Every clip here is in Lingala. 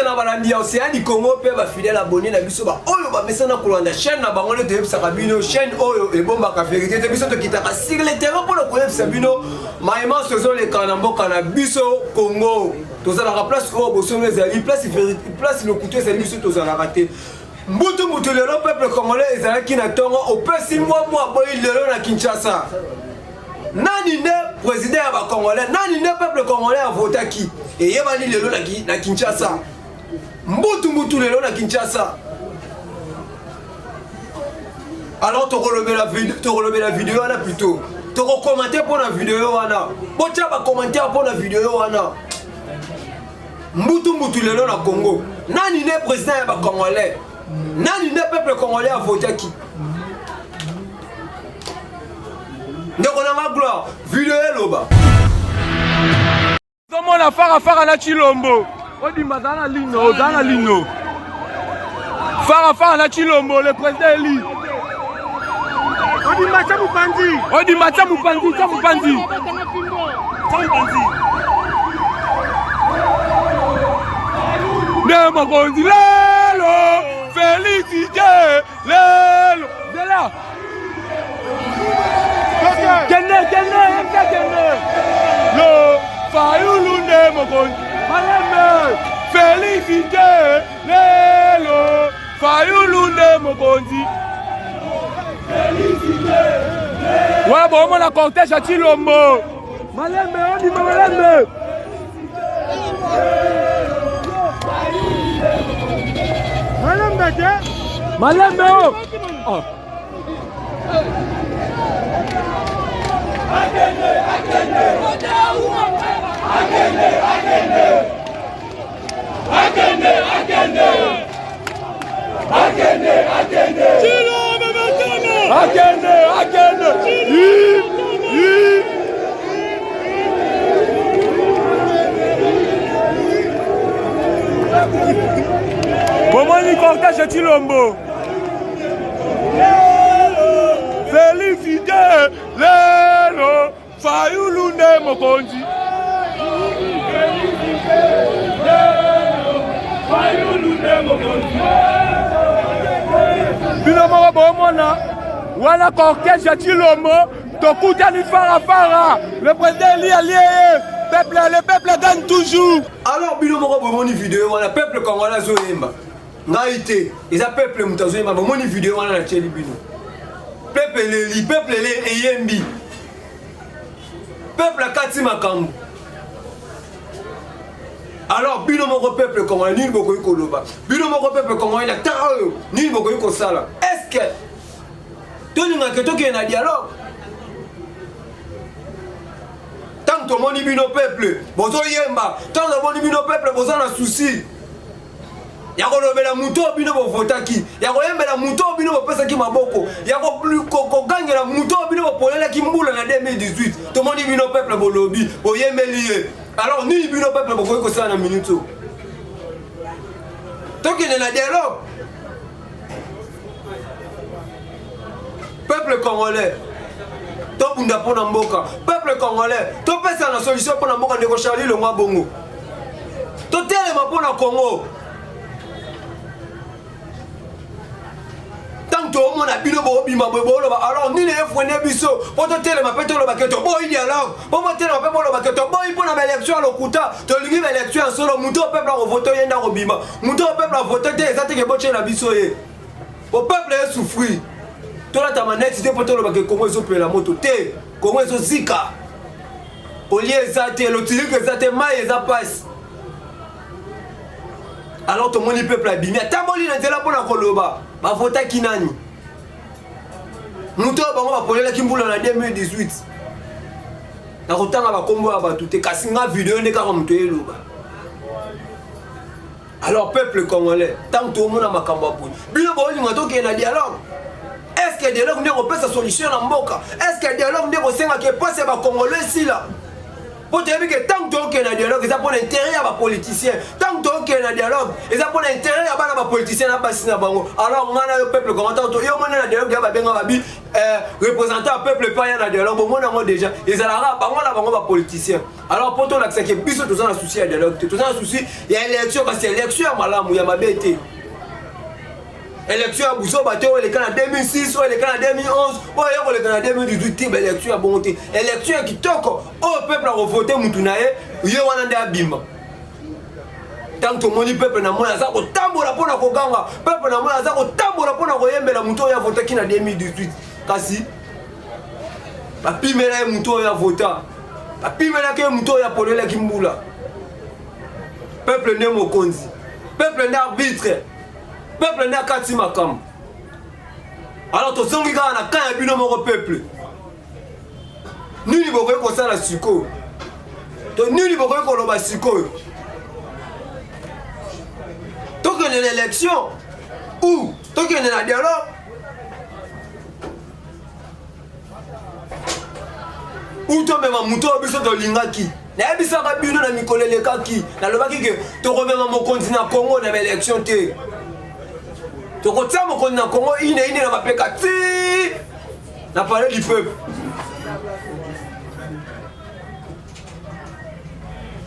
na balandi ya Océan du Congo mpe ba fidèle abonné na biso ba oyo bamesana kolanda chaîne na bango nde toyebisaka bino chaîne oyo ebombaka vérité te. Biso tokitaka sur le terrain mpona koyebisa bino mayemanso ezoleka na mboka na biso Congo. Tozalaka place oyo bosolo ezali, place place lokuta ezali, biso tozalaka te. Mbutu mbutu lelo peuple congolais ezalaki na ntongo opesi mwa mwa boyi lelo na Kinshasa. Nani nde président ya ba congolais? Nani nde peuple congolais avotaki? Eyebani lelo na Kinshasa. Mbutu mbutu lelo na Kinshasa. Alors tokolobela video wana plutôt. Tokokomante mpo na video wana. Botia ba commentaire mpo na video wana. Mbutu mbutu lelo na Congo. Nani nde président ya ba congolais? Nani nde peuple congolais avotaki? Ndeko na nga Gloire, video eloba. Ozomona fara fara na Tshilombo. Odimba aza na lino, oza na lino. Fara fara na Tshilombo, le président élu. Odimba tya mopanzi. Odimba tya mopanzi, tya mopanzi. Tya mopanzi. Nde mokonzi lelo, félicité lelo. Zela. Kende, kende, yebisa kende. Lo Fayulu nde mokonzi. Malembe, félicité lelo. Fayulu nde mokonzi. Wana bomona cortège ya Tshilombo. Malembe, ondima malembe. Malembe te. Malembe o. Oh. Akende, akende. Akende, akende. Akende, akende. Akende, akende. Akende, akende. I, i. Bomoni cortège ya Tshilombo. Félicité lelo Fayulu nde mokonzi. Bino moko bomona wana cortège ya Tshilombo tokutani fara fara le président Eli alie peuple le peuple gagne toujours. Alors bino moko bomoni video wana peuple congolais azoyemba ngai te, eza peuple moto azoyemba. Bomoni video wana natieli bino, peuple eleli, peuple eyembi, peuple akati makambo. Alors bino moko peuple congolais nini bokoki koloba? Bino moko peuple congolais na temps oyo nini bokoki kosala? Est-ce que tolingaka tokende na dialogue? Ntango tomoni bino peuple bozoyemba, ntango tomoni bino peuple boza na souci ya kolobela moto oyo bino bovotaki, ya koyembela moto oyo bino bopesaki maboko, ya kogangela moto oyo bino bopolelaki mbula na 2018, tomoni bino peuple bolobi boyembeli ye. Alors nini bino peuple bokoki kosala na minute oyo? Tokende na dialogue. Peuple congolais tobunda mpo na mboka. Peuple congolais topesa na solution mpo na mboka. Ndeko Charlie Longwa bongo, totelema mpo na Congo. Ntango toomona bino boobima boye booloba, alors nini efrene biso mpo totelema mpe toloba ke toboyi dialogue, mpo botelema mpe boloba ke toboyi mpo na baélection ya lokuta, tolingi baélection ya solo. Moto oyo peuple akovote ye nde akobima, moto oyo peuple avote te eza te ke botyela biso ye. Po peuple esouffrir, tolata maneti te mpo toloba ke Congo ezopela moto te. Congo ezozika, kolia eza te, lotilike eza te, mai eza pasi. Alors tomoni peuple abimi atamboli na nzela mpona koloba bavotaki nani, moto oyo bango bapolelaki mbula na 2018. Nakotanga bakombo ya bato te, kasi nga video nde kaka moto eloba. Alors peuple congolais, ntango toomona makambo ya boye, bino bolinga tokende na dialogue? Est ce que dialogue nde kopesa solution na mboka? Est ce que dialogue nde kosengaka epasi ya bacongolais esila? Mpo toyebi ke ntango tokende na dialogue eza mpona intérêt ya bapoliticien, ntango tokende na dialogue eza mpona intérêt ya bana bapoliticien na basi na bango. Alors ngai na yo peuple congolais, ntango yo mona na dialogue ya babenga babi eh, représentant ya peuple epai ya na dialogue. Bomona yango déjà, ezalaka bango na bango bapoliticien. Alors mpo tolakisaki biso toza na souci ya dialogue te, toza na souci ya élection, kasi élection ya malamu, ya mabe te, élection ya buzoba te oyo eleka na 2006, oyo eleka na 2011, oyo eya koleka na 2018 te. Baélection ya bongo te, élection ya kitoko oyo peuple akovote mutu na ye, ye wana nde abima. Ntango tomoni peuple na moi aza kotambola mpo na koganga, peuple na moi aza kotambola mpo na koyembela motu oyo avotaki na 2018, kasi bapimela ye motu oyo avota, bapimelaki ye motu oyo apolelaki mbula. Peuple nde mokonzi, peuple nde arbitre, peuple nde akati makambo. Alors tozongi kaka na kan ya bino moko peuple. Nini bokoki kosala sikoyo to nini bokoki koloba sikoyo? Tokende na élection ou tokende na dialogue ou tomema moto oyo biso tolingaki? Nayebisaka bino na mikolo elekaki, nalobaki ke tokomema mokonzi na Congo na baélection te, tokotia mokonzi na Congo ine ine na mapeka ti na palais du peuple.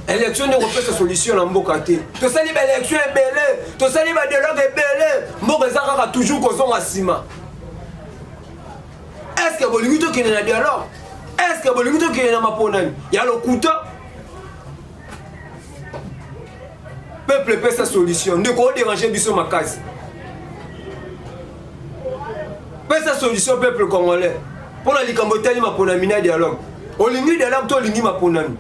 Élection nde kopesa solution na mboka te. Tosali baélection ebele, tosali badialogue ebele, mboka eza kaka toujours kozonga nsima. Est ce que bolingi tokende na dialogue? Est ce que bolingi tokende na maponami ya lokuta? Peuple, epesa solution. Ndeko, oderange biso makasi. Pesa solution, peuple congolais, mpo na likambo etali maponami na dialogue. Olingi dialogue to olingi maponami?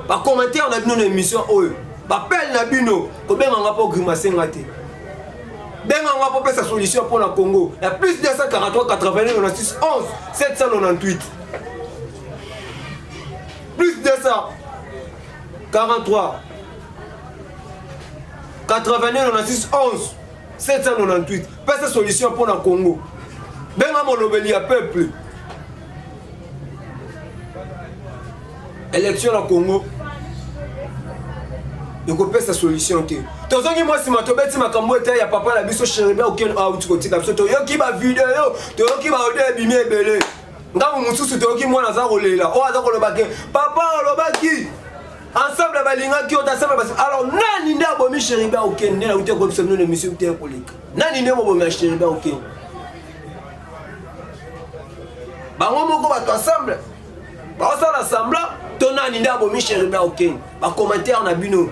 Bacommentaire na bino na émission oyo, bapele na bino, kobenganga mpo grimace nga te, benganga mpo pesa solution mpo na Congo na plus 243 89 96 11 798, plus 243 89 96 11 798. Pesa solution mpo na Congo, benga molobeli ya peuple. Élection na Congo ekopesa solution te. Tozongi mwa nsima, tobeti makambo ete ya papa na biso Chérubin Okende auti kotika biso. Toyoki bavideo, toyoki baaudio ebimi ebele. Ngambo mosusu toyoki mwana aza kolela, oyo aza koloba ke papa olobaki ensemble balingaki yo, ensemble basi. Alors nani nde abomi Chérubin Okende? Nde nauti koyebisa bino na émission te koleka, nani nde mobomi ya Chérubin Okende? Bango moko bato ensemble baosala semblant to nani nde abomi Chérubin Okende? Bacommentaire na bino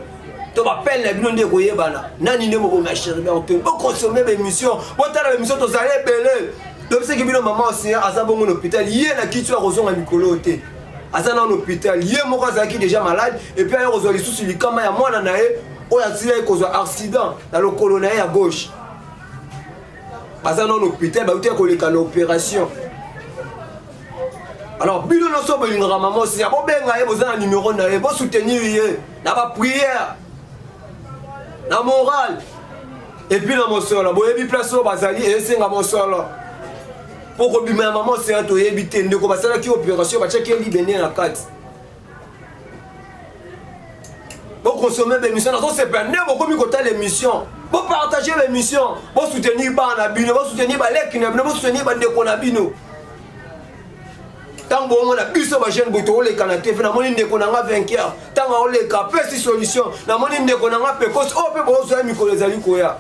to bapele na bino nde ekoyebana nani nde mobomi ya Chérubin Okende. Boconsommer baémission, botala baémission, tozali ebele. Tobisaki bino, mama Océan aza bongo na hôpital, ye na kiti oyo akozonga mikolo oyo te. Aza nano hôpital, ye moko azalaki déjà malade et puis aye kozwa lisusu likama ya mwana na ye oyo asilaki kozwa accident na lokolo na ye ya gauche. Baza nano hôpital, bauti ya koleka na opération. Alors bino nyonso bolingaka mama Océan, bobenga ye, boza na numero na ye, bosoutenir ye na baprière, na morale et puis na mosolo. Boyebi place oyo bazali, esenga mosolo mpo kobima ya mama Océan. Toyebi te ndeko basalaki opération, batiaki ye libende na kati. Boconsommer baémission, nazosepela nde bokomi kotala émission. Bopartage baémission, bosoutenir bana na bino, bosoutenir baleki na bino, bosoutenir bandeko na bino. Ntango bomona biso bajeune boye tokoleka na TV, namoni ndeko na nga vainqueur, ntango aoleka apesi solution. Namoni ndeko na nga pekosi oyo mpe bozwa ya mikolo ezali koya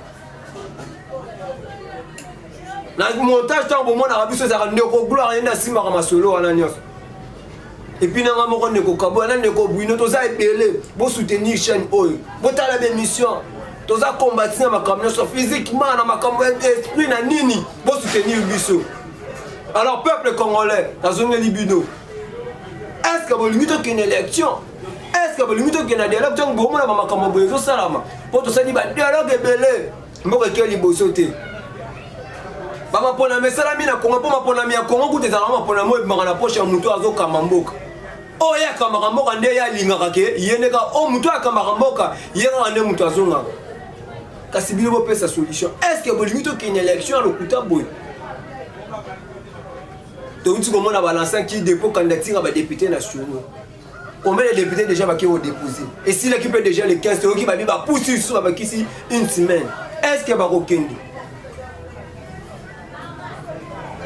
na montage. Ntango bomonaka biso, ezalaka ndeko Gloire, ye nde asimbaka masolo wana nyonso. Et puis nanga moko, ndeko Kaboya na ndeko Bruno, toza ebele. Bosoutenir chaîne oyo, botala baémission. Toza kombati na makambo nyonso, physiquement, na makambo ya esprit, na nini. Bosoutenir biso. Alors peuple congolais, nazongeli bino: est ce que bolingi tokende élection? Est ce que bolingi tokende na dialogue? Ntango bomona bamakambo boye ezosalama, mpo tosali badialogue ebele, mboka eke liboso te. Bamaponami esalami na Kongo, mpo maponami ya Kongo kuta ezalaka maponami oyo ebimaka na poche ya motu azokamba mboka. Oyo ye akambaka mboka nde ye alingaka ke ye nde kaka oyo motu akambaka mboka, ye kaka nde moto azongaka. Kasi bino bopesa solution: est ce que bolingi tokende élection ya lokuta boye? Touti komona balansaki dépôt candidature ya badéputé nationaux. Combien de députés déjà baki kodépose? Esilaki mpe déjà le 15. Toyoki babi bapusi lisusu, babakisi une semaine. Est ce que bakokende?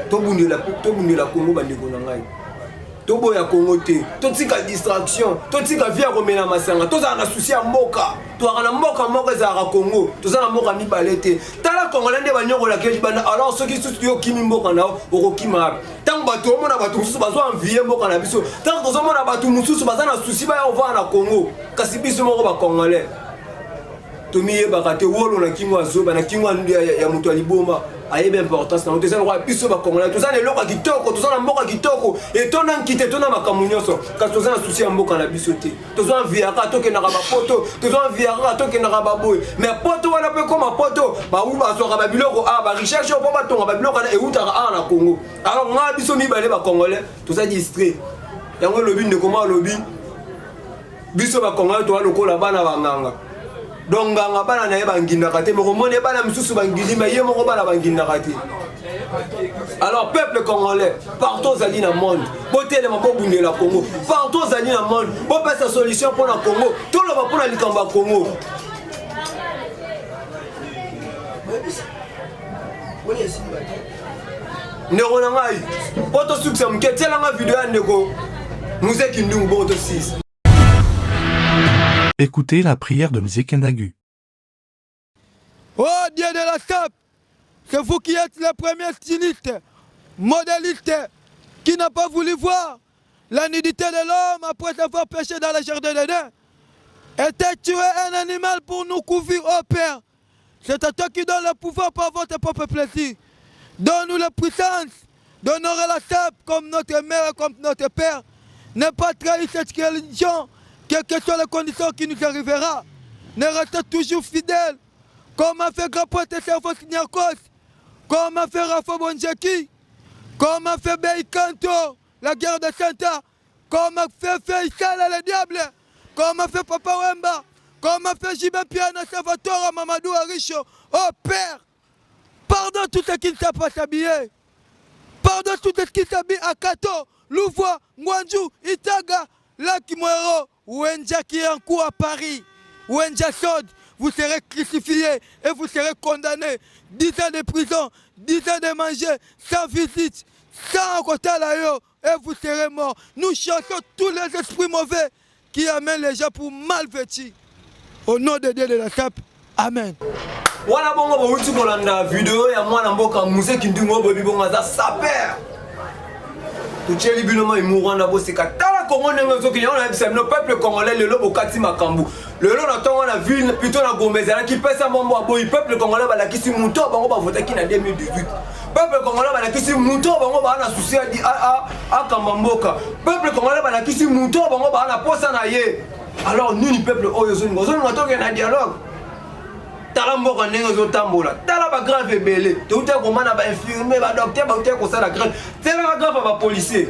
Tobundela, tobundela Congo bandeko na ngai. Toboya Congo te. Totika distraction, totika vie ya komela masanga, tozala na souci ya mboka. Tozalaka na mboka moko ezalaka Congo, toza na mboka mibale te. Tala Congolais nde banyokolaka ye libanda, alors soki susu yo okimi mboka na yo, okokima wapi? Ntango bato omona bato mosusu bazo envie mboka na biso, ntango tozomona bato mosusu baza na souci baya kovanda na Congo, kasi biso moko ba Congolais tomiyebaka te. Wolo na kingo ya zoba, na kingo ya moto ya liboma ayebi importance nango te. Eza lokola biso bakongolais toza na eloko ya kitoko, toza na mboka kitoko, etonda nkita, etonda makambo nyonso, kasi toza na susi ya mboka na biso te. Toza enviaka tokendaka bapoto, toza enviaka tokendaka baboye, mais poto wana mpe koma poto bazwaka babiloko awa, barecherche oyo mpo batonga babiloko wana eutaka awa na Congo. Alors nga biso mibale bakongolais toza distrait. Yango elobi ndeko moko alobi biso bakongolais toza lokola bana banganga. Donc nganga bana na ye bangindaka te, mokomoni ye bana misusu bangindi, mais ye moko bana bangindaka te. Alors peuple congolais partout ozali na monde, botelema bobundela Congo. Partout ozali na monde, bopesa solution mpo na Congo, toloba mpo na likambo ya Congo. Ndeko na ngai, mpo tosukisa moke, tielanga video ya ndeko Mzee Kindungu bongo tosisa. Écoutez la prière de Mzee Kendagu. Oh Dieu de la SAP, c'est vous qui êtes le premier styliste, modéliste, qui n'a pas voulu voir la nudité de l'homme après avoir péché dans le jardin d'Éden. Et tué un animal pour nous couvrir, oh Père. C'est à toi qui donne le pouvoir par votre propre plaisir. Donne-nous la puissance d'honorer la SAP comme notre mère et comme notre père. Ne pas trahir cette religion, quelles que soient les conditions qui nous arrivera. Ne restez toujours fidèle, comme a fait grand prêtre Servos Niakos, comme a fait Rafa Bonjeki, comme a fait Beikanto, la guerre de Santa, comme a fait Faisal le diable, comme a fait Papa Wemba, comme a fait JB Piana, Salvatore, Mamadou Aricho. Oh Père, pardonne tout ce qui ne sait pas s'habiller. Pardonne tout ce qui s'habille à Kato, Louvois, Ngwanju, Itaga, Lakimoero, Wenja qui est en cours à Paris, Wenja Sod, vous serez crucifiés et vous serez condamnés. 10 ans de prison, 10 ans de manger, sans visite, sans kotala yo, et vous serez morts. Nous chassons tous les esprits mauvais qui amènent les gens pour mal vêtir. Au nom de Dieu de la SAP, Amen. Wana bongo bowuti kolanda video ya mwana mboka Mzee Kindungu oyo boyebi bongo aza saper. Totieli bino mai mu Rwanda boseka. Tala Congo ndenge ezokende, yango nayebisa bino peuple congolais lelo bokati makambo. Lelo na ntongo na ville plutôt na Gombe ezalaki pesa mbongo aboyi peuple congolais balakisi moto oyo bango bavotaki na 2018. Peuple congolais balakisi moto oyo bango baa na souci akamba mboka. Peuple congolais balakisi moto oyo bango baa na posa na ye. Alors nini peuple oyo ozolinga? Ozolinga tokende na dialogue? Tala mboka ndenge ezotambola, tala ba grave ebele, touta komana ba infirmier, ba docteur bauta kosala grève, tala ba grave ya ba policier.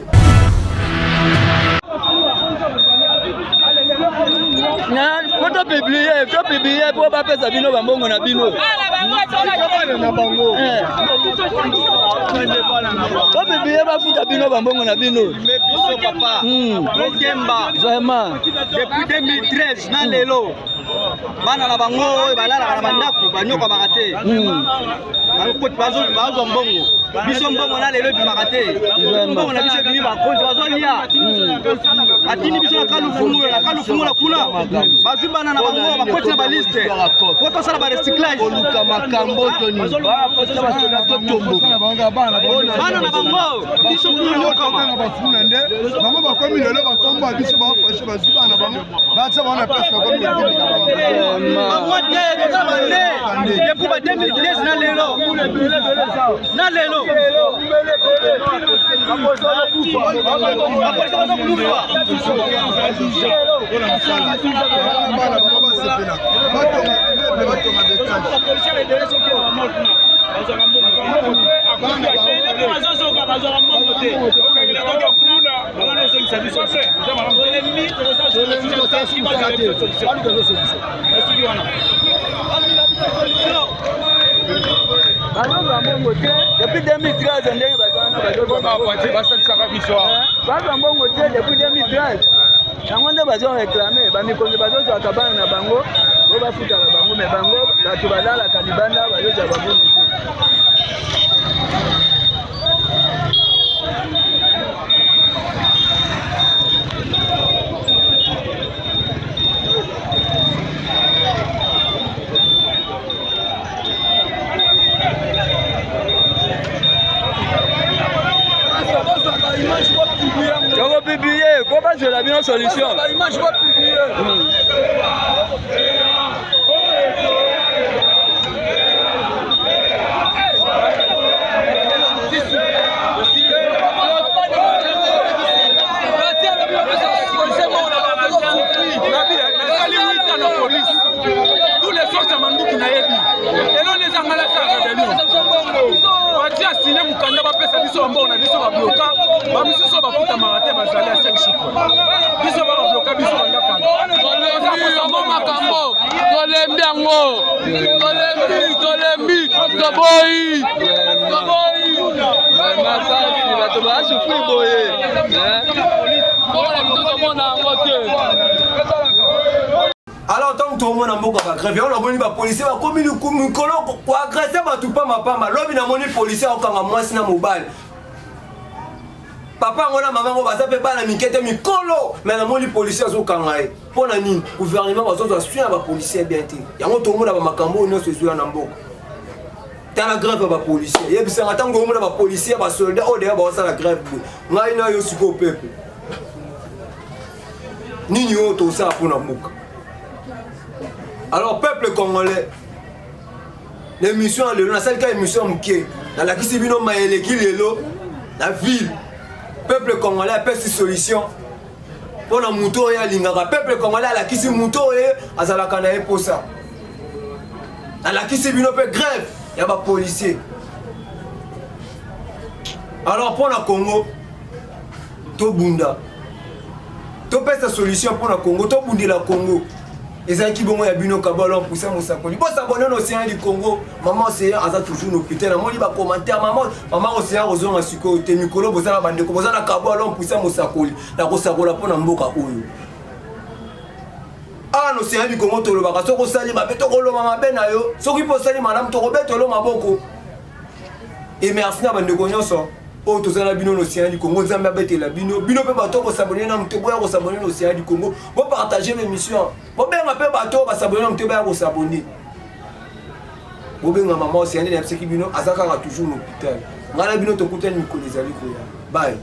Po topublie, topublie po bapesa bino bambongo na bino. Topublie bafuta bino bambongo na bino. Vraiment. Depuis 2013 na lelo bana na bango oyo balalaka na bandako banyokwamaka te, bazwa mbongo. Biso mbongo na lelo ebimaka te. Mbongo na biso ebimi, bakonzi bazolia, atindi biso na kalufungu na kalufungu na kuna, bazwi bana na bango bakoti na baliste po tosala barecyclage. Oluka makambo toni bana na bango biso kuna nyokama nde bango bakomi lelo bakombo ya biso bafashe bazwi bana bango batia bango na place bakomi. Bango te, toza bande depuis ba 2013 na lelo, na lelo bapolisi baza kolufa. Bana bango basepela, batonga immeuble, batonga betage. Bazozwa mbongo te depuis 2013 ndenge bazwana, basalisaka biso. Bazwa mbongo te depuis 2013. Yango nde bazo réclame. Bamikonzi bazozwaka bana na bango po bafutaka bango, mais bango bato balalaka libanda bazozwa bambongo te. Bazwela bino solution. Tous les sortes ya manduki nayebi eloni eza ngai nasala rebellion parti asine mokanda bapesa biso bambongo na biso babloka bamisusu oyo bafutamaka te bazali ya 5 chiffre biso ba babloka biso banda kala yango makambo tolembi yango tolembi tolembi toboyi toboyi bato basufri boye. Mbongo na biso tomona yango te. Alors ntango tomona mboka bagrève yango, namoni bapolicier bakomi mikolo koagresser bato pambapamba. Lobi namoni policier akokanga mwasi na mobali, papa yango na mama yango, baza mpe bana mike te, mikolo, mais namoni policier azokanga ye. Mpo na nini? Gouvernement bazozwa soin ya bapolicier bien te. Yango tomona bamakambo oyo nyonso ezoya na mboka. Tala grève ya bapolicier. Yebisanga, ntango omona bapolicier, basoldat oyo deya baosala grève boye, ngai na yo sikoyo peuple, nini oyo tosala mpona mboka? Alors peuple congolais, l'émission ya lelo, nasali ka émission ya moke, nalakisi bino mayeleki lelo na ville. Peuple congolais apesi solution mpona moto oyo alingaka. Peuple congolais alakisi moto oyo azalaka na ye posa. Alakisi bino mpe grève ya bapolicier. Alors mpo na Congo, tobunda, topesa solution mpo na Congo, tobundela Congo. Ezalaki bongo ya bino Kabalo Mpusa Mosakoli. Bosabonner na Océan du Congo. Mama Océan aza toujours na hôpital. Namoni bacommentaire, mama, mama Océan kozonga sikoyo te. Mikolo boza na bandeko, boza na Kabalo Mpusa Mosakoli na kosakola mpo na mboka oyo. Awa na Océan du Congo tolobaka: soki osali mabe, tokoloba mabe na yo; soki mpo osali malamu, tokobetelo maboko. Et merci na bandeko nyonso oyo toza na bino na Océan du Congo. Nzambe abetela bino, bino mpe bato kosabonner na moto, boya kosabonner na Océan du Congo, bopartager l'émission, bobenga mpe bato oyo basabonner na moto baya kosabonner. Bobenga mama Océan nde nayebisaki bino, aza kaka toujours na hôpital. Ngai na bino tokutani mikolo ezali koya. Bye.